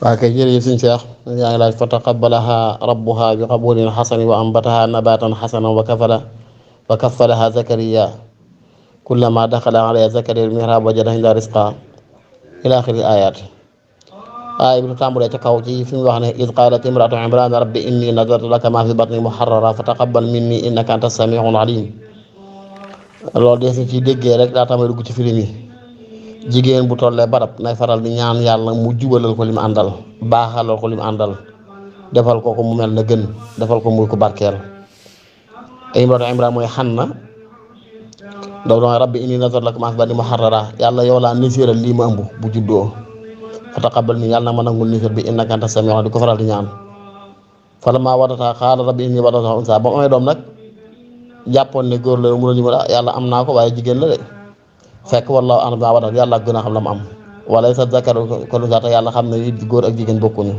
waa kay jërëjëf suñu Seex yaa ngi laaj fa taqabbalaha rabbuha bi qabulin xasani wa ambataha nabatan xasanan wa kaffalaha zakariya kullama daxala alayha zakariya al-mihrab wajada indaha rizqa ila axiri ayat. aaya bi lu tàmbulee ca kaw ci fi mu wax ne id qalat imraatu imran rabbi inni nazartu laka ma fi batni muharrara fa taqabbal minni innaka anta samiul alim. loolu des na ci déggee rek daa tamay dugg ci film yi. jigéen bu tollee barab nay faral di ñaan yàlla mu jubalal ko li mu àndal baaxalal ko li mu àndal defal ko ko mu mel na gën defal ko muy ko barkeel. imraatu imran mooy Xanna daw doon rabbi inni nazartu laka ma fi batni muharrara yàlla yow laa nisiral lii ma ëmb bu juddoo fa taqabbal minni yàlla na ma nangul nisir bi innaka anta samiul di ko faral di ñaan. falammaa wada'athaa qaala rabbi inni wada'tuhaa unsaa ba mu amee doom nag jàppoon ne góor la mu ne yàlla am naa ko waaye jigéen la de fekk wallaahu a'lam bimaa wada'at yàlla gën a xam la mu am walaysa zakaru kal-unsaa te yàlla xam ne it góor ak jigéen bokkuñu.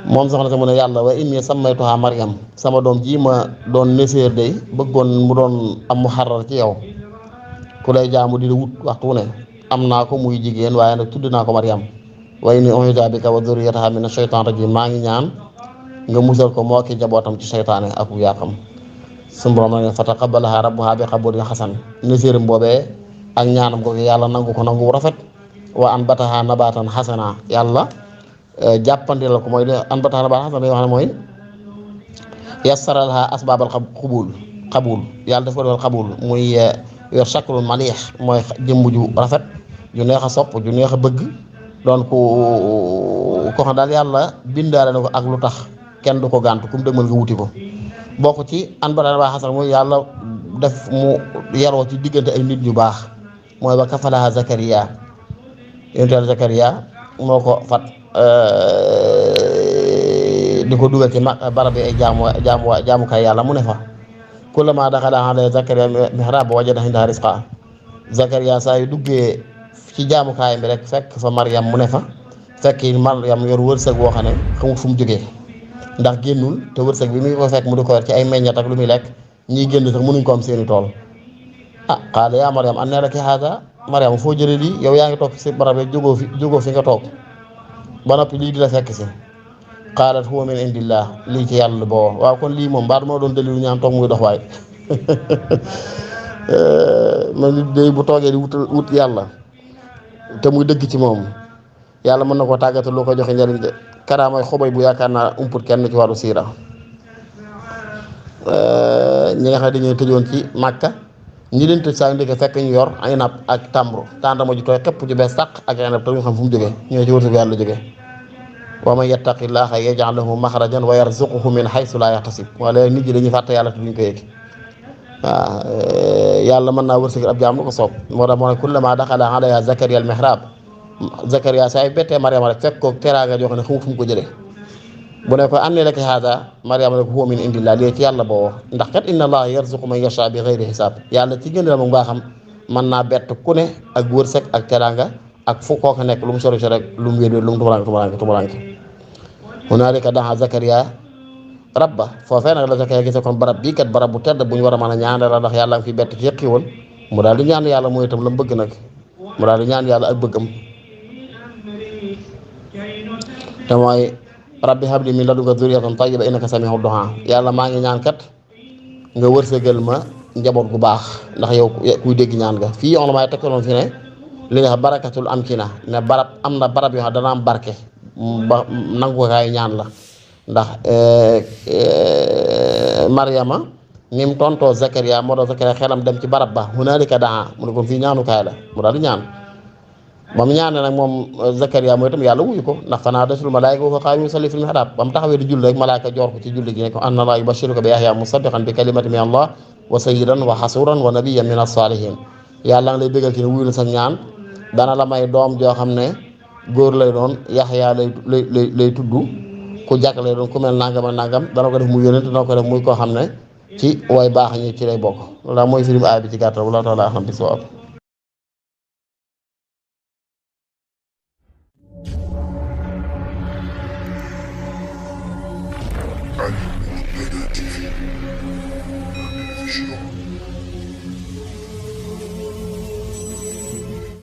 moom soxna si mu ne yàlla wa inni sammaytuhaa Maryam sama doom ji ma doon nisir de bëggoon mu doon am muharrar ci yow ku lay jaamu di la wut waxtu ne am naa ko muy jigéen waaye nag tudd naa ko Maryam wa inni u'iiduhaa bika wa dhurriyyatahaa mina shaytaani rajiim maa ngi ñaan nga musal ko moo ki jabootam ci seytaane ak yàqam. suñu borom nag fa taqabbalahaa rabbuhaa bi qabuulin hasan nisiram boobee ak ñaanam ko yàlla nangu ko nangu rafet wa anbatahaa nabaatan hasana yàlla jàppandi la ko mooy anbatahaa nabaatan hasan yoo xam ne mooy yassara lahaa asbaabal qabuul yàlla daf ko defal qabuul muy yor shaklul maliix mooy jëmm ju rafet ju neex a sopp ju neex a bëgg doon ko xam daal yàlla bindaale na ko ak lu tax kenn du ko gàntu kum dëgmal nga wuti ko bokk ci anbatahaa nabaatan hasan mooy yàlla def mu yaroo ci diggante ay nit ñu baax mooy ba kafalaha Zakariya yonent Zakariya moo ko fat di ko dugal ci barab bi ay jaamukaay yàlla mu ne fa kullamaa daxala alayha Zakariya mihrab wajada indaha rizqa Zakariya saa yu duggee ci jaamukaay bi rek fekk fa Maryam mu ne fa fekk Maryam yor wërsëg woo xam ne xamul fu mu jógee ndax génnul te wërsëg bi muy ko fekk mu di ko yor ci ay meññat ak lu muy lekk ñiy génn sax mënuñ ko am seeni tool. qaala yaa Maryam annaa laki haazaa Maryam foo jëlee lii yow yaa ngi toog si barab yi jógoo fi nga toog ba noppi lii di la fekk si qaalat huwa min indillah lii ci yàlla boo waaw kon lii moom mbaa moo doon dalilu ñaan toog muy dox waay man nit day bu toogee di wut yàlla te muy dëgg ci moom yàlla mën na koo tàggate loo ko joxe njëriñ de karaamay xobay bu yaakaar naa umput kenn ci wàllu siira ñi nga xam ne dañuy tëjoon ci Màkka ñi leen tëj saa yu ndeke fekk ñu yor ay napp ak tàmbru tàndama ju tooy xepp ju bees sàq ak ay napp te ñu xam fu mu jógee ñoo ci wërsëg yàlla jógee wa man yattaqillaaha yaj'al lahu maxrajan wa yarzuqhu min haysu laa yahtasib wala nit ñi dañuy fàtte yàlla te duñ ko yëg waaw yàlla mën naa wërsëg ab jaam lu ko soob moo tax moo ne kullamaa daxala alayhaa Zakariya al-mihrab Zakariya saa yu bettee Maryama rek fekk ko teraanga joo xam ne xamul fu mu ko jëlee bu ne ko annaa laki haazaa Maryama ne ko huwa min indillah lii ci yàlla boo ndax kat inna Allaaha yarzuqu man yashaa bi ghayri hisaab yàlla ci gën la mu baaxam mën naa bett ku ne ak wërsëg ak teraanga ak fu kooka nekk lu mu sori rek lu mu wér lu mu tumuranke hunaalika da'aa Zakariya rabba foofee nag la Zakariya gise kon barab bii kat barab bu tedd bu ñu war a mën a ñaan la ndax yàlla nga fi bett ci xéewal mu daal di ñaan yàlla mooy itam la mu bëgg nag mu daal di ñaan yàlla ak bëggam te mooy rabbi habli min ladunka zurriyatan tayyiba innaka sami'ud du'a yàlla maa ngi ñaan kat nga wërsëgal ma njaboot gu baax ndax yow kuy dégg ñaan nga fii on la may tekkaloon fi ne li nga xam barakatul amkina ne barab am na barab yoo xam dana am barke ba nangu kaay ñaan la ndax Maryama ni mu tontoo Zakariya moo doon Zakariya xelam dem ci barab ba hunaalika daa mu ne kon fii ñaanukaay la mu daal di ñaan ba mu ñaanee nag moom Zakariya mooy itam yàlla wuyu ko ndax fanaadatul malaa'ika wa huwa qaa'imun yusalli fil mihrab ba mu taxawee di julli rek malaaka joor ko ci julli gi ne ko anna Allaaha yubashshiruka bi Yahyaa musaddiqan bi kalimatin min Allah wa sayyidan wa hasuuran wa nabiyyan min as-saalihiin yàlla nga lay bégal ci ne wuyu na sa ñaan dana la may doom joo xam ne góor lay doon Yahyaa lay tudd ku jàkk lay doon ku mel nangam ak nangam dana ko def muy yónent dana ko def muy koo xam ne ci way baax ñi ci lay bokk loolu mooy firim aay bi ci gàttal wallaahu ta'aala a'lam bis-sawaab. Animal Media TV.